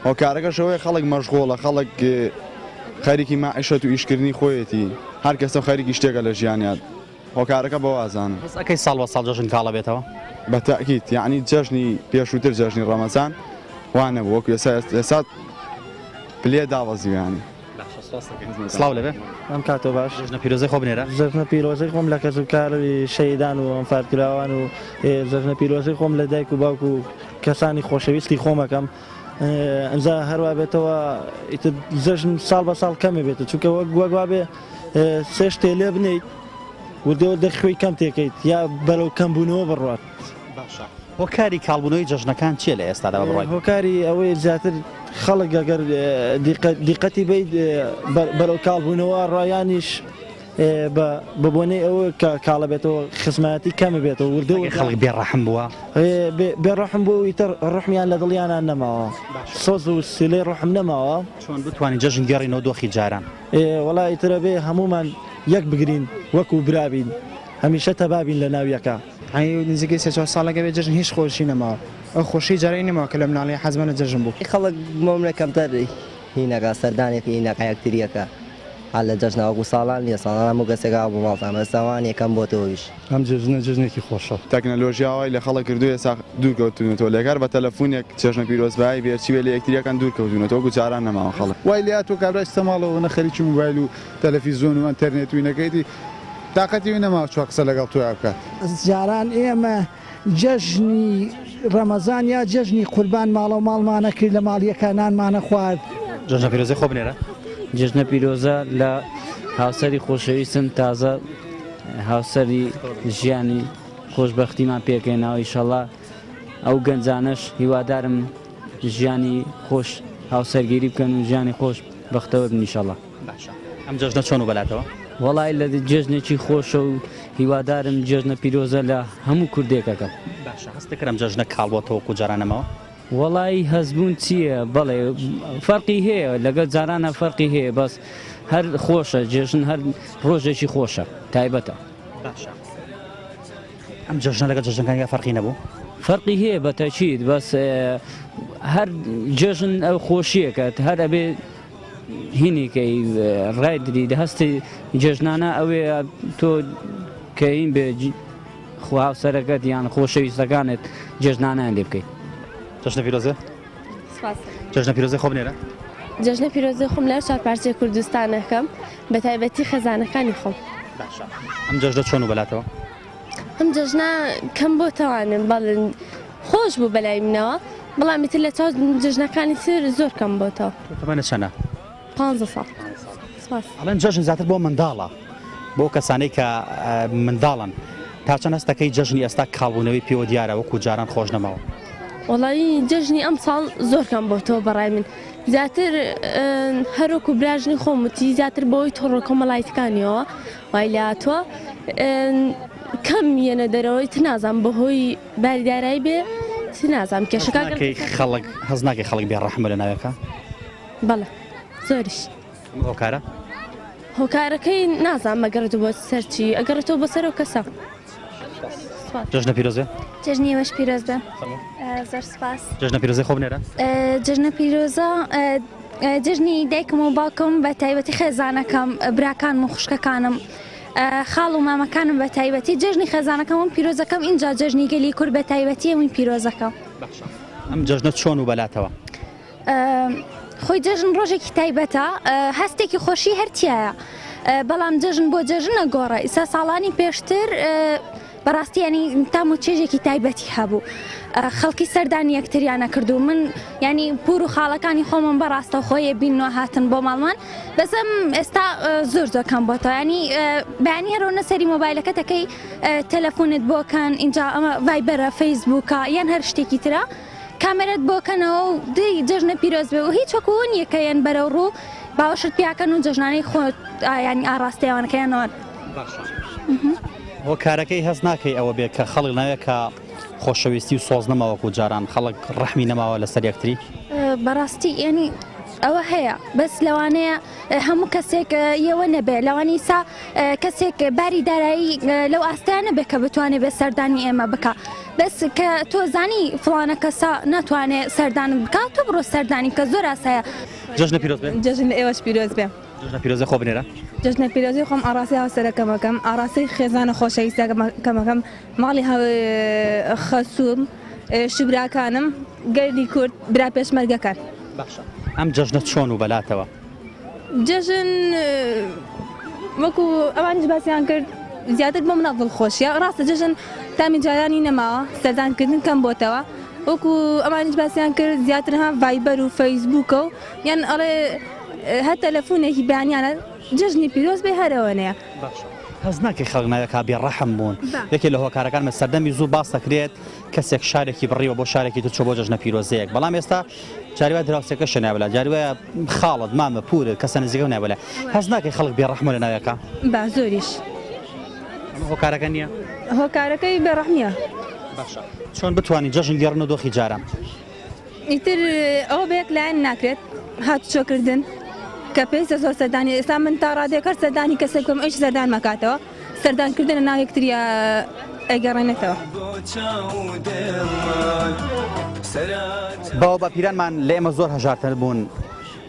[SPEAKER 5] هۆکارەکەش ئەوەیە خەڵک مەشغوڵە خەڵک خەریکی مەعیشەت و ئیشکردنی خۆیەتی هەر کەسەو خەریکی شتێکە لە ژیانیا هۆکارەکە بەوە ئەزانم.
[SPEAKER 1] هەست ئەکەی ساڵ بە ساڵ جەژن کاڵ ئەبێتەوە؟
[SPEAKER 5] بە تەئکید یەعنی جەژنی پێشووتر جەژنی ڕەمەزان وا نەبوو وەکو ئێستا ئێستا پلێ دابەزیوە یانی.
[SPEAKER 1] باشە سوپاست دەکەین. سڵاو لێبێ.
[SPEAKER 13] ئەم کاتۆ باش.
[SPEAKER 1] جەژنە پیرۆزەی خۆ بنێرە.
[SPEAKER 13] جەژنە پیرۆزەی خۆم لە کەسوکاری شەهیدان و ئەنفالکراوان و جەژنە پیرۆزەی خۆم لە دایک و باوک و کەسانی خۆشەویستی خۆم ئەکەم. ئینجا هەروا بێتەوە ئیتر جەژن ساڵ بە ساڵ کەمە بێتە چونکە وەک وەک وابێ سێ شتێ لێ بنیت وردە وردە خوێی کەم تێکەیت یا بەرەو کەمبوونەوە بڕوات.
[SPEAKER 1] باشە هۆکاری کاڵبوونەوەی جەژنەکان چییە لە ئێستادا بە بڕوای تۆ؟
[SPEAKER 13] هۆکاری ئەوەی زیاتر خەڵک ئەگەر دیقەتی بیت بەرەو کاڵبوونەوە ڕایانیش بە بۆنەی ئەوە کە کاڵە بێتەوە خزمایەتی کەمە بێتەوە وردە وردە
[SPEAKER 1] خەڵک بێ ڕەحم بووە
[SPEAKER 13] بێ ڕەحم بوو ئیتر ڕەحمیان لە دڵیانان نەماوە سۆز و سیلەی ڕەحم نەماوە.
[SPEAKER 1] چۆن بتوانین جەژن گێڕینەوە دۆخی جاران؟
[SPEAKER 13] وەڵا ئیتر ئەبێ هەموومان یەک بگرین وەکو برا بین هەمیشە تەبا بین لە ناو یەکا.
[SPEAKER 9] یانی نزیکەی سێ چوار ساڵێکە بێ جەژن هیچ خۆشی نەماوە ئەو خۆشی جارانی نەماوە کە لە مناڵی حەزمان لە جەژن بوو.
[SPEAKER 3] خەڵک مۆمنە کەمتەر هینەکا سەردانێکی هینەکا یەکتریەکە. هەر لە جەژنا وەکو ساڵان نیە ساڵان هەموو کەسێک ئاو بۆ ماڵتان بەس ئەوان یەکەم بۆتەوە ویش.
[SPEAKER 12] ئەم جەژنە جەژنێکی خۆشە.
[SPEAKER 5] تەکنەلۆژیا وای لە خەڵک کردووە ئێستا دوور کەوتونەتەوە لەگەر بە تەلەفونێک چێژنە پیرۆزبایی بێ چی بێ لە یەکتریەکان دوور کەوتونەتەوە وەکو جاران نەماوە خەڵک.
[SPEAKER 4] وای لێهاتووە کابرا ئیستا ماڵەوە نە خەریکی موبایل و تەلەفیزۆن و ئەنتەرنێت و ئینەکەیتی تاقەتی ئەوی نەماوە چوار قسە لەگەڵ تۆیا بکات.
[SPEAKER 6] جاران ئێمە جەژنی ڕەمەزان یا جەژنی قوربان ماڵەو ماڵمانە کرد لە ماڵ یەکا نانمانە خوارد.
[SPEAKER 1] جەژنە پیرۆزەی خۆ بنێرە.
[SPEAKER 14] جەژنە پیرۆزە لە هاوسەری خۆشەویستم تازە هاوسەری ژیانی خۆشبەختیمان پێکهێناوە ئیشەڵا ئەو گەنجانەش هیوادارم ژیانی خۆش هاوسەرگیری بکەن و ژیانی خۆش بەختەوەر بن ئیشەڵا.
[SPEAKER 1] باشە ئەم جەژنە چۆن و بەلاتەوە؟
[SPEAKER 14] وەڵای لە جێژنێکی خۆشە و هیوادارم جێژنە پیرۆزە لە هەموو کوردێک ئەکەم.
[SPEAKER 1] باشە هەست دەکەن ئەم جەژنە کاڵ بۆتەوە وەکو جاران نەماوە؟
[SPEAKER 14] وەڵای هەستبوون چییە بەڵێ فەرقی هەیە لەگەڵ جارانە فەرقی هەیە بەس هەر خۆشە جێژن هەر ڕۆژێکی خۆشە تایبەتە.
[SPEAKER 1] باشە ئەم جەژنە لەگەڵ جەژنەکانی فەرقی نەبوو؟
[SPEAKER 14] فەرقی هەیە بە تەکید بەس هەر جەژن ئەو خۆشیەکە هەر ئەبێ هینیکەی ڕای دری هەستی جێژنانە ئەوێ تۆ کەین بێ خوا هاوسەرەکەت یان خۆشەویستەکانت جێژنانیان لێ بکەیت.
[SPEAKER 1] جەژنە پیرۆزێ جەژنە پیرۆزێ خۆ بنێرە.
[SPEAKER 15] جەژنە پیرۆزێ خۆم لە چوار پارچەی کوردستان ئەکەم بە تایبەتی خێزانەکانی خۆم.
[SPEAKER 1] باشە ئەم جەژنە چۆن و بەلاتەوە؟
[SPEAKER 15] ئەم جەژنە کەم بۆ تەوانم بەڵێ خۆش بوو بەلای منەوە بەڵام ئیتر لە چاو جەژنەکانی تر زۆر کەم بۆتەوە.
[SPEAKER 1] تۆ تەمەنت چەنە؟
[SPEAKER 15] پانزە ساڵ. سپاس.
[SPEAKER 1] ئەڵێن جەژن زیاتر بۆ منداڵە بۆ کەسانەی کە منداڵن تا چەند هەستەکەی جەژنی ئێستا کاڵبوونەوەی پێوە دیارە وەکو جاران خۆش نەماوە؟
[SPEAKER 15] وەڵایی جەژنی ئەمساڵ زۆر کەم بۆتەوە بەڕای من زیاتر هەروەکو براژنی خۆم وتی زیاتر بەوەی تۆڕە کۆمەڵایتەکانیەوە وای لێهاتووە کەم یەنە دەرەوەی تر نازانم بەهۆی باری دارایی بێ تر نازانم کێشەکە
[SPEAKER 1] ناکەی خەڵک هەست ناکەی خەڵک بێ ڕەحمە لە ناوێکە؟
[SPEAKER 15] بەڵێ زۆریش.
[SPEAKER 1] ئەمە هۆکارە؟
[SPEAKER 15] هۆکارەکەی نازانم ئەگەڕێتەوە بۆ سەر چی ئەگەڕێتەوە بۆ سەر ئەو کەسە.
[SPEAKER 1] جەژنە پیرۆز بێ.
[SPEAKER 16] جەژنی ئێوەش پیرۆز بێ. زۆر سپاس.
[SPEAKER 1] جەژنە پیرۆزەی خۆ بنێرە.
[SPEAKER 16] جەژنە پیرۆزە.
[SPEAKER 7] جەژنی دایکم و باوکم بە تایبەتی خێزانەکەم براکانم و خوشکەکانم خاڵ و مامەکانم بە تایبەتی جەژنی خێزانەکەمم پیرۆزەکەم ئینجا جەژنی گەلی کورد بە تایبەتی ئەمن پیرۆزەکەم.
[SPEAKER 1] باشە ئەم جەژنە چۆن و بەلاتەوە؟
[SPEAKER 7] خۆی جەژن ڕۆژێکی تایبەتە هەستێکی خۆشی هەر تیایە بەڵام جەژن بۆ جەژن نەگۆڕە ئیسا ساڵانی پێشتر بەڕاستی ینی تام و چێژێکی تایبەتی هەبوو خەڵکی سەردانی یەکتریانە کردو من ینی پور و خاڵەکانی خۆمم بە ڕاستەوخۆیە بینەوە هاتن بۆ ماڵمان بەسم ئێستا زۆر زۆر کەم بۆتەوە ینی بەیانی هەرۆنە سەری مۆبایلەکە دەکەی تەلەفۆنت بۆکەن اینجا ئەمە ڤایبەرە فەیسبووکە یان هەر شتێکی ترە کامێرەت بۆ کەنەوە و دەی جەژنە پیرۆز بێ و هیچ وەکو نییە کە یەن بەرەو ڕوو باوەشت پیاکەن و جەژنانەی خۆ ینی ئاڕاستەیەوانەکەیانەوە.
[SPEAKER 1] باشە هۆکارەکەی هەست ناکەی ئەوە بێ کە خەڵک ناوێ کە خۆشەویستی و سۆز نەما وەکو جاران خەڵک ڕەحمی نەماوە لەسەر یەکتری؟
[SPEAKER 7] بەڕاستی ینی ئەوە هەیە بەس لەوانەیە هەموو کەسێک یەوە نەبێ لەوانی سا کەسێک باری دارایی لەو ئاستەیان نەبێت کە بتوانێت بێ سەردانی ئێمە بکە بەس کە تۆ زانی فڵانە کەسە ناتوانێت سەردانت بکە تۆ بڕۆ سەردانی بکە زۆر ئاسایە.
[SPEAKER 1] جەژنە پیرۆز بێ.
[SPEAKER 16] جەژن لە ئێوەش پیرۆز بێ.
[SPEAKER 1] جەژنە پیرۆزێ خۆ بنێرە.
[SPEAKER 16] جەژنە پیرۆزی خۆم ئاڕاستەی هاوسەرەکەم ئەکەم ئاڕاستەی خێزانە خۆشەویستەکەم ئەکەم ماڵی خەسووم شوبراکانم گەلی کورد برا پێشمەرگەکان.
[SPEAKER 1] باشە ئەم جەژنە چۆن و بەلاتەوە؟
[SPEAKER 16] جەژن وەکو ئەوانیش باسیان کرد زیاتر بۆ مناڵ دڵخۆشیە ڕاستە جەژن تامی جارانی نەماوە سەردانکردن کەم بۆتەوە وەکو ئەوانیش باسیان کرد زیاتر ها ڤایبەر و فەیسبووکە و یان ئەڵێ هەر تەلەفونێکی بەیانیانە جەژنی پیرۆز بێ هەرەوەنەیە.
[SPEAKER 1] باشە هەست ناکەی خەڵک ناوێکا بێ ڕەحم بوون یەکێ لە هۆکارەکان بە سەردەمی زوو باس دەکرێت کەسێک شارێکی بڕیوە بۆ شارێکی تر چۆ بۆ جەژنە پیرۆزەیەک بەڵام ئێستا جاری وایە دراوسێکەشە نابلا جاری وایە خاڵت مامە پورت کەسە نزیکە نابلا هەست ناکەی خەڵک بێ ڕەحمە لە ناوێکە
[SPEAKER 16] با زۆریش
[SPEAKER 1] ئەمە هۆکارەکە نییە
[SPEAKER 16] هۆکارەکەی بێ ڕەحمیە
[SPEAKER 1] باشە چۆن بتوانین جەژن گێڕن و دۆخی جاران
[SPEAKER 16] ئیتر ئەوە بە یەک لایەن ناکرێت هاتوچۆکردن کە پێویستە زۆر سەردانی ئێستا من تا ڕادەیەک هەر سەردانی کەسێک بکەم ئەویش سەردان مەکاتەوە سەردانکردن لە ناو یەکتریا ئەگەڕێنێتەوە.
[SPEAKER 1] باوە باپیرانمان لە ئێمە زۆر هەژارتر بوون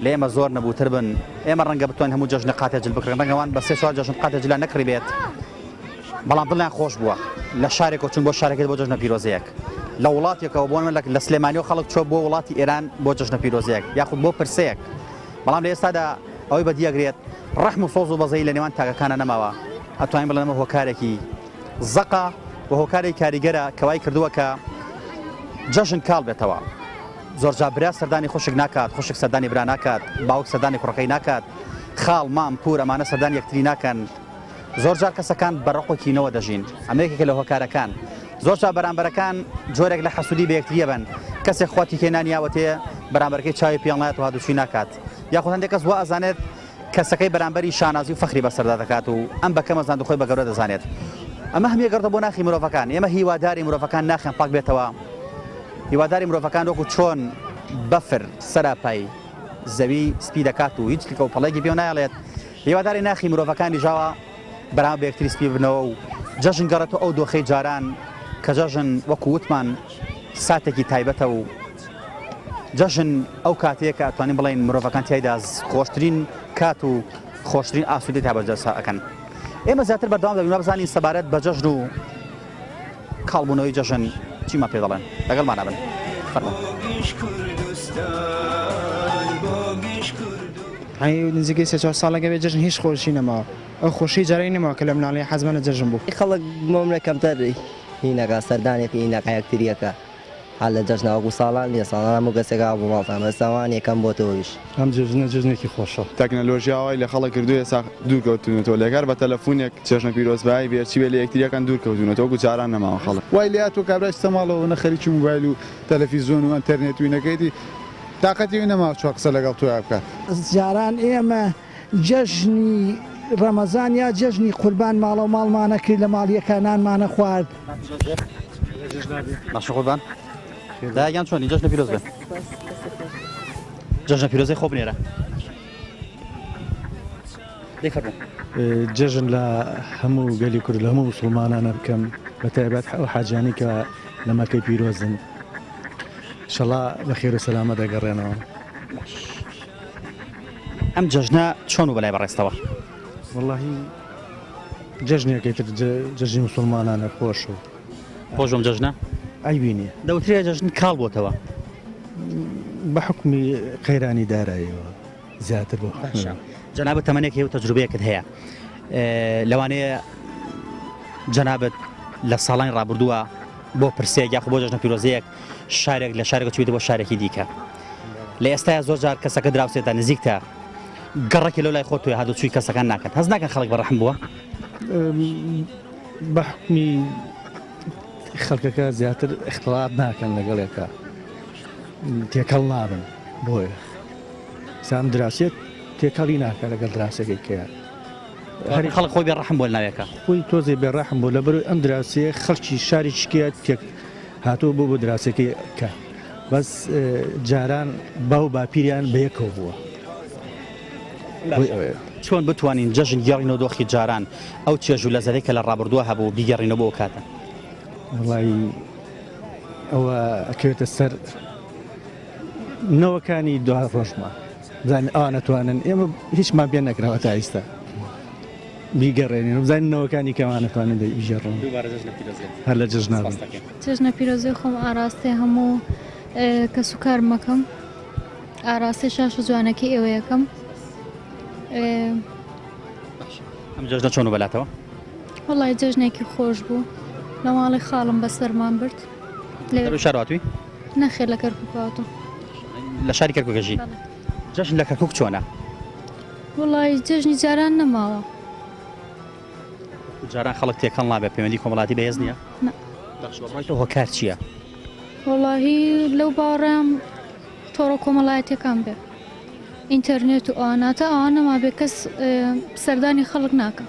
[SPEAKER 1] لە ئێمە زۆر نەبووتر بن ئێمە ڕەنگە بتوانین هەموو جەژنە قاتێ جل بکڕین ڕەنگە وان بە سێ چوار جەژن قاتێ جلان نەکڕی بێت بەڵام دڵیان خۆش بووە لە شارێکەوە چون بۆ شارێکێت بۆ جەژنە پیرۆزەیەک لە وڵاتێکەوە بۆ لە لە سلێمانیەوە خەڵک چۆ بۆ وڵاتی ئێران بۆ جەژنە پیرۆزەیەک یاخود بۆ پرسەیەک بەڵام لە ئێستادا ئەوەی بەدیەگرێت ڕەحم و سۆز و بەزەیی لە نێوان تاکەکانە نەماوە ئەتوانین بڵێن ئەمە هۆکارێکی زەقە و هۆکارێکی کاریگەرە کە وای کردووە کە جەژن کاڵ بێتەوە. زۆرجار برا سەردانی خوشک ناکات، خوشک سەردانی برا ناکات، باوک سەردانی کوڕەکەی ناکات، خاڵ، مام، پوور ئەمانە سەردانی یەکتری ناکەن. زۆرجار کەسەکان بە ڕق و کینەوە دەژین، ئەمە یەکێکە لە هۆکارەکان. زۆرجار بەرامبەرەکان جۆرێک لە حەسوودی بە یەکتری ئەبەن، کەسێک خوا تیکەی نانی یاوەتێ بەرامبەرەکەی چاوی پێڵنایەت و هاتوچوی ناکات، یاخود هەندێک کەس وا ئەزانێت کەسەکەی بەرامبەری شانازی و فەخری بەسەردا دەکات و ئەم بە کەم ئەزانێت و خۆی بە گەورە دەزانێت. ئەمە هەمیە گەڕتە بۆ ناخی مرۆڤەکان. ئێمە هیوادارین مرۆڤەکان ناخیان پاک بێتەوە. هیوادارین مرۆڤەکان وەکو چۆن بەفر سەراپای زەوی سپی دەکات و هیچ لکە و پەڵێکی پێ نایەڵێت، هیوادارین ناخی مرۆڤەکانیش ئاوا بەرامبەر بە یەکتری سپی ببنەوە و جەژن گەڕێتەوە ئەو دۆخەی جاران کە جەژن وەکو وتمان ساتێکی تایبەتە و جەژن ئەو کاتەیە کە ئەتوانین بڵێین مرۆڤەکان تیایدا خۆشترین کات و خۆشترین ئاسوودەی تا بەجەستە ئەکەن. ئێمە زیاتر بەردەوام دەبین وابزانین سەبارەت بە جەژن و کاڵبوونەوەی جەژن چیمان پێ دەڵێن. لەگەڵمانە بن. فەرموون.
[SPEAKER 9] هەی نزیکەی سێ چوار ساڵێکە بێ جەژن هیچ خۆشی نەماوە ئەو خۆشی جارانی نەماوە کە لە مناڵی حەزمان لە جەژن بوو.
[SPEAKER 3] خەڵک مۆمنە کەمتەر هینەکە سەردانێکی هینەکە یەکتریەکە. هەر لە جەژنا وەکو ساڵان نیە ساڵان هەموو کەسێک ئاو بۆ ماڵتان بەس ئەوان یەکەم بۆ تۆیش.
[SPEAKER 12] ئەم جەژنە جەژنێکی خۆشە.
[SPEAKER 5] تەکنەلۆژیا وای لە خەڵک کردووە ئێستا دوور کەوتوونەتەوە لە کار بە تەلەفونێک چێژنە پیرۆزبایی بێ چی بێ لە یەکتریەکان دوور کەوتوونەتەوە وەکو جاران نەماوە خەڵک.
[SPEAKER 4] وای لێهاتووە کابرا چتە ماڵەوە نە خەریکی موبایل و تەلەفیزۆن و ئەنتەرنێت و ئینەکەیەتی تاقەتی ئەوی نەماوە چوار قسە لەگەڵ تۆیا بکات.
[SPEAKER 6] جاران ئێمە جەژنی ڕەمەزان یا جەژنی قوربان ماڵەو ماڵمانە کرد لە ماڵیەکە نانمانە خوارد.
[SPEAKER 1] باشە قوربان دایە گیان چۆنی جەژنە پیرۆز بێ جەژنە پیرۆزەی خۆ بنێرە دەی فەرموو.
[SPEAKER 12] جەژن لە هەموو گەلی کورد لە هەموو موسڵمانانە بکەم بە تایبەت ئەو حاجیانەی کە لە مەکەی پیرۆزن ئیشەڵا بە خێر و سەلامەت دەگەڕێنەوە.
[SPEAKER 1] ئەم جەژنە چۆن بوو بەلای بەڕێزتەوە؟
[SPEAKER 17] وەڵاهی جەژنێکەی تر جەژنی موسڵمانانە خۆش و
[SPEAKER 1] خۆش بەم جەژنە؟
[SPEAKER 17] عەیبی نییە.
[SPEAKER 1] دەوترێ جەژن کاڵ بۆتەوە.
[SPEAKER 17] بە حوکمی قەیرانی داراییەوە زیاتر بۆ
[SPEAKER 1] باشە جەنابت تەمەنێک هەیە و تەجروبەیەکت هەیە لەوانەیە جەنابت لە ساڵانی ڕابردووە بۆ پرسێک یاخۆ بۆ جەژنە پیرۆزەیەک شارێک لە شارێک چویتە بۆ شارێکی دیکە لە ئێستایا زۆر جار کەسەکە دراوسێتە نزیکتە گەڕەکی لەو لای خۆت تۆی هاتوو چووی کەسەکان ناکەن هەست ناکەن خەڵک بە ڕەحم بووە؟
[SPEAKER 17] بە حوکمی خەڵکەکە زیاتر ئیختڵات ناکەن لەگەڵ یەکا تێکەڵ نابن بۆیە سام دراوسێت تێکەڵی ناکە لەگەڵ دراوسێکەی کە
[SPEAKER 1] هەری خەڵک خۆی بێڕەحم بۆ ناوێکە
[SPEAKER 17] خۆی تۆزێ بێڕەحم بۆ لەبەر ئەم دراوسێ خەڵکی شاری شکیات تێک هاتووە بۆ بۆ دراوسێکەی کە بەس جاران باو باپیریان بەیەکەوە بووە.
[SPEAKER 1] چۆن بتوانین جەژن گێڕینەوە دۆخی جاران ئەو چێژ و لەزەتەی کە لە ڕابردووە هەبوو بیگەڕینەوە بۆ ئەو کاتە؟
[SPEAKER 17] وەڵایی ئەوە ئەکەوێتە سەر نەوەکانی دوا ڕۆژمان بزانین ئەوان ئەتوانن ئێمە هیچمان پێ نەکراوە تا ئیستا بیگەڕێنین بزانین نەوەکانی کەمان ئەتوانن بیگەڕێنن
[SPEAKER 1] دووبارە جەژنە پیرۆز بێت
[SPEAKER 17] هەر لە جەژنا بن.
[SPEAKER 18] جەژنە پیرۆزی خۆم ئاراستەی هەموو کەس و کارم ئەکەم ئاراستەی شاشە جوانەکەی ئێوە یەکەم.
[SPEAKER 1] ئەم جەژنە چۆن و بەلاتەوە؟
[SPEAKER 18] وەڵی جەژنێکی خۆش بوو لە ماڵی خاڵم بەسەرمان برد.
[SPEAKER 1] لە شار هاتووی؟
[SPEAKER 18] نەخێر لە کەرکوک هاتووم.
[SPEAKER 1] لە شاری کەرکوک ئەژی؟ جەژن لە کەرکوک چۆنە؟
[SPEAKER 18] وەڵی جەژنی جاران نەماوە.
[SPEAKER 1] جاران خەڵک تێکەڵ نابێت پەیوەندی کۆمەڵاتی بەهێز نییە؟
[SPEAKER 18] نا.
[SPEAKER 1] باشە بەڕای تۆ هۆکار چییە؟
[SPEAKER 18] وەڵاهی لەو باوەڕەم تۆڕە کۆمەڵایەتیەکان بێ ئینتەرنێت و ئەوانە تا ئەوان نەمابێ کەس سەردانی خەڵک ناکا.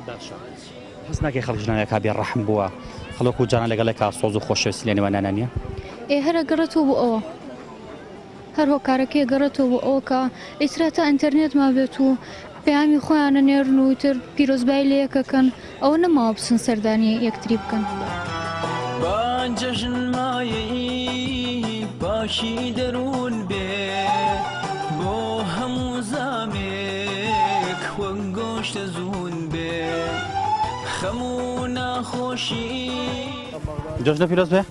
[SPEAKER 1] باشە هەست ناکەی خەڵک ژنانەکە بێ ڕەحم بووە خەڵک و جاران لەگەڵێکا سۆز و خۆشەویستی لە نێوانیانا نییە؟
[SPEAKER 18] ئێ هەر ئەگەڕێتەوە بۆ ئەوە هەر هۆکارەکەی ئەگەڕێتەوە بۆ ئەوە کە ئیتر هەتا ئینتەرنێت مابێت و پەیامی خۆیان ئەنێرن و ئیتر پیرۆزبایی لە یەک ئەکەن ئەوە نەماوە بچن سەردانی یەکتری بکەن.
[SPEAKER 10] با جەژن مایەی پاکی دەروون بێ بۆ هەموو زامێک وەک گۆشتە زوون بێ خەم و ناخۆشی.
[SPEAKER 1] جەژنە پیرۆز بێ.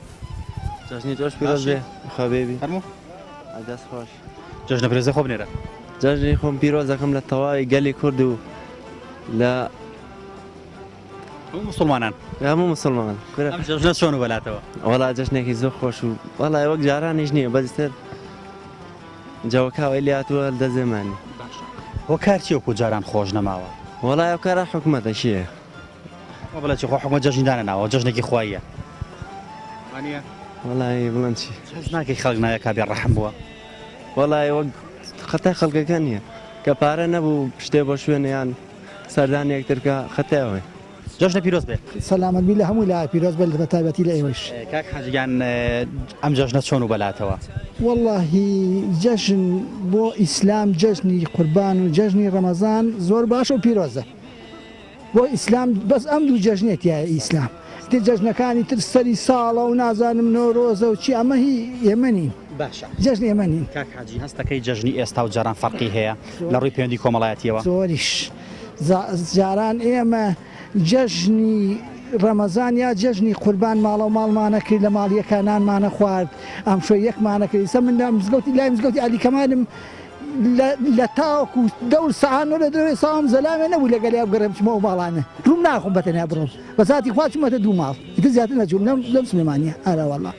[SPEAKER 19] جەژنی تۆش پیرۆز بێ خوا بێبی.
[SPEAKER 1] فەرموو.
[SPEAKER 19] دەست خۆش.
[SPEAKER 1] جەژنە پیرۆزی خۆ بنێرە.
[SPEAKER 19] جەژنی خۆم پیرۆز دەکەم لە تەواوی گەلی کورد و لە
[SPEAKER 1] هەموو مسلمانان.
[SPEAKER 19] هەموو مسلمان.
[SPEAKER 1] ئەم جەژنە چۆن و بەلاتەوە؟
[SPEAKER 19] وەڵا جەژنێکی زۆر خۆش و وەڵا وەک جارانیش نییە بەستر جەوەکە ئەوەی لێهاتووە دەزێمانی.
[SPEAKER 1] هۆکار چیە وەکو جاران خۆش نەماوە؟
[SPEAKER 19] وەڵا هۆکارە حکومەتە کێیە؟
[SPEAKER 1] وا بڵێ چی خۆ حکومەت جەژنی دانەناوە جەژنێکی خواییە وانیە؟
[SPEAKER 19] وەڵی بڵێم چی؟
[SPEAKER 1] هەست ناکەی خەڵک ناوێکا بێ ڕەحم بووە؟
[SPEAKER 19] وەڵی وەک خەتای خەڵکەکە نییە کە پارە نەبوو شتێ بۆ شوێنە یان سەردانی یەکتر بکە خەتای ئەوەیە.
[SPEAKER 1] جەژنە پیرۆز بێ.
[SPEAKER 6] سەلامەت بی لە هەموو لایە پیرۆز بێت بە تایبەتی لە ئێوەیش.
[SPEAKER 1] کاک حاجی گیان ئەم جەژنە چۆن و بەلاتەوە؟
[SPEAKER 6] وەڵاهی جەژن بۆ ئیسلام جەژنی قوربان و جەژنی ڕەمەزان زۆر باشە و پیرۆزە. بۆ ئیسلام بەس ئەم دوو جەژنێ تیایە ئیسلام ئیتر جەژنەکانی تر سەری ساڵە و نازانم نۆرۆزە و چی ئەمە هی ئێمە نین
[SPEAKER 1] باشە
[SPEAKER 6] جەژنی ئێمە نین.
[SPEAKER 1] کاک حاجی هەست دەکەی جەژنی ئێستا و جاران فەرقی هەیە لە ڕووی پەیوەندی کۆمەڵایەتیەوە؟
[SPEAKER 6] زۆریش جاران ئێمە جەژنی ڕەمەزان یا جەژنی قوربان ماڵەو ماڵمانە کرد لە ماڵ یەکا نانمانە خوارد ئەمشۆ یەکمانە کرد ئیستا من لە مزگەوتی لای مزگەوتی عەلی کەمالم لە تاوەکو دەور سەعات نۆ لە درەوێ ساوم زەلامێ نەبوو لەگەلیا بگەڕێم بچمە ئەو ماڵانە ڕووم ناخۆم بەتەنیا بڕۆم بە زاتی خوا چوومەتە دوو ماڵ ئیتر زیاتر نەچووم لەم لەم سلێمانیە ئەرە وەڵا.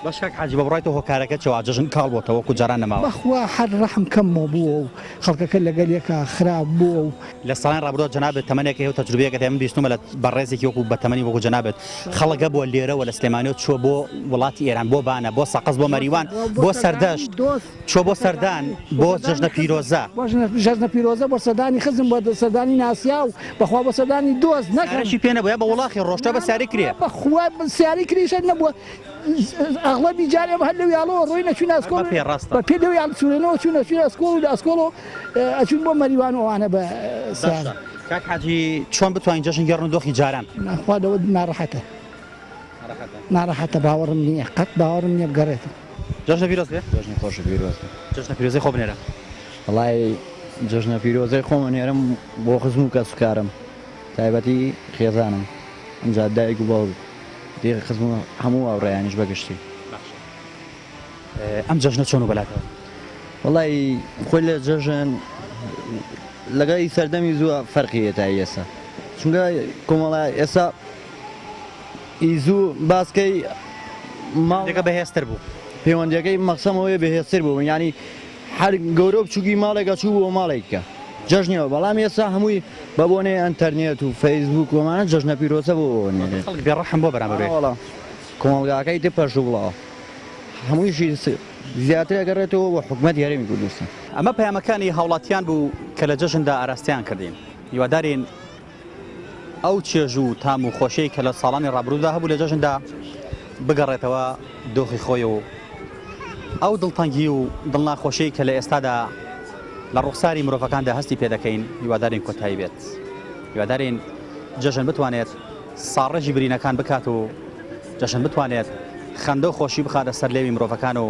[SPEAKER 1] باش کاک حاجی بە بڕوای تۆ هۆکارەکە چیە وا جەژن کاڵ بۆتەوە وەکو جاران نەماوە؟
[SPEAKER 6] بەخوا هەر ڕەحم کەم بووە و خەڵکەکە لەگەل یەکا خراپ بووە و.
[SPEAKER 1] لە ساڵانی ڕابردووە جەنابت تەمەنێک هەیە و تەجروبەیەکت هەیە من بیستومە لە بەڕێزێکی وەکو بە تەمەنی وەکو جەنابت خەڵک هەبووە لێرەوە لە سلێمانیەوە چووە بۆ وڵاتی ئێران بۆ بانە بۆ سەقز بۆ مەریوان بۆ سەردەشت چووە بۆ سەردان بۆ جەژنە پیرۆزە.
[SPEAKER 6] بۆ جەژنە پیرۆزە بۆ سەردانی خزم بۆ سەردانی ناسیاو بەخوا بۆ سەردانی دۆست نەک
[SPEAKER 1] سیارەشی پێ نەبوو یا بە وڵاخی ڕۆشتوە بە سیارەی کرێ.
[SPEAKER 6] بەخوا سیارەی کرێیش هەر نەبووە ئەغڵەبی جار ئێمە هەر لەو یاڵەوە ڕۆینە چووینە ئەسکۆڵ
[SPEAKER 1] بە پێ ڕاستە.
[SPEAKER 6] بە پێ لەو یاڵ سوورێنەوە چووینە چووینە ئەسکۆڵ و لە ئەسکۆڵەوە ئەچووین بۆ مەریوان و ئەوانە بە سیارە.
[SPEAKER 1] باشە کاک حاجی چۆن بتوانین جەژن گێڕن و دۆخی جاران؟
[SPEAKER 6] ناخوا لەوە ناڕەحەتە. ناڕەحەتە باوەڕم نییە قەت باوەڕم نییە بگەڕێتەوە.
[SPEAKER 1] جەژنە پیرۆز بێ.
[SPEAKER 20] جەژنی خۆش و پیرۆز بێ.
[SPEAKER 1] جەژنە پیرۆزەی خۆ بنێرە.
[SPEAKER 20] وەڵای. جەژنە پیرۆزەی خۆم ئەنێرم بۆ خزم و کەسوکارم تایبەتی خێزانم ئینجا دایک و باوک دی خزم و هەموو هاوڕێیانیش بە گشتی.
[SPEAKER 1] باشە ئەم جەژنە چۆن و بەلاتەوە؟
[SPEAKER 20] وەڵی خۆی لە جەژن لەگەڵی سەردەمی زووە فەرقی هەیە تا ئێستا چونکە کۆمەڵە ئێستا ئی زوو باسکەی
[SPEAKER 1] ماڵەکە بەهێزتر بوو
[SPEAKER 20] پەیوەندیەکەی مەقسەم ئەوەیە بەهێزتر بوو یانی هەر گەورە و بچووکی ماڵێک ئەچوو بۆ ماڵێکە جەژنیەوە بەڵام ئێستا هەمووی بە بۆنەی ئەنتەرنێت و فەیسبوک و ئەمانە جەژنە پیرۆزە بۆ نێرێت
[SPEAKER 1] خەڵک بێ ڕەحم بۆ بەرامبەر بێ.
[SPEAKER 20] وەڵا کۆمەڵگاکەی تر پەرش و بڵاوە هەموویشی زیاتر ئەگەڕێتەوە بۆ حکومەتی هەرێمی کوردستان.
[SPEAKER 1] ئەمە پەیامەکانی هاوڵاتیان بوو کە لە جەژندا ئاراستەیان کردین هیوادارین ئەو چێژ و تام و خۆشیەی کە لە ساڵانی ڕابردوودا هەبوو لە جەژندا بگەڕێتەوە دۆخی خۆی و ئەو دڵتەنگی و دڵناخۆشیەی کە لە ئێستادا لە ڕوخساری مرۆڤەکاندا هەستی پێدەکەین هیوادارین کۆتایی بێت هیوادارین جەژن بتوانێت ساڕێژی برینەکان بکات و جەژن بتوانێت خەندە و خۆشی بخاتە سەر لێوی مرۆڤەکان و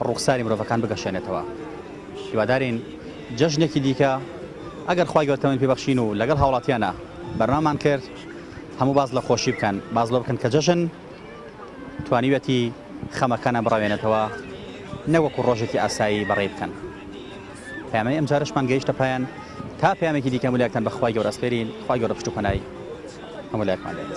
[SPEAKER 1] ڕوخساری مرۆڤەکان بگەشێنێتەوە. هیوادارین جەژنێکی دیکە ئەگەر خوای گەورە تەمەنی پێ بەخشین و لەگەڵ هاوڵاتیانە بەرنامەمان کرد هەموو باس لە خۆشی بکەن باس لەوە بکەن کە جەژن توانیویەتی خەمەکانیان بڕەوێنێتەوە نەک وەکو ڕۆژێکی ئاسایی بەڕێی بکەن. پەیامەی ئەمجارەشمان گەیشتە پایان تا پەیامێکی دیکە هەموو لایەکتان بە خوای گەورە ئەسپێرین خوای گەورە پشت و پەنای هەموو لایەکمان بێت.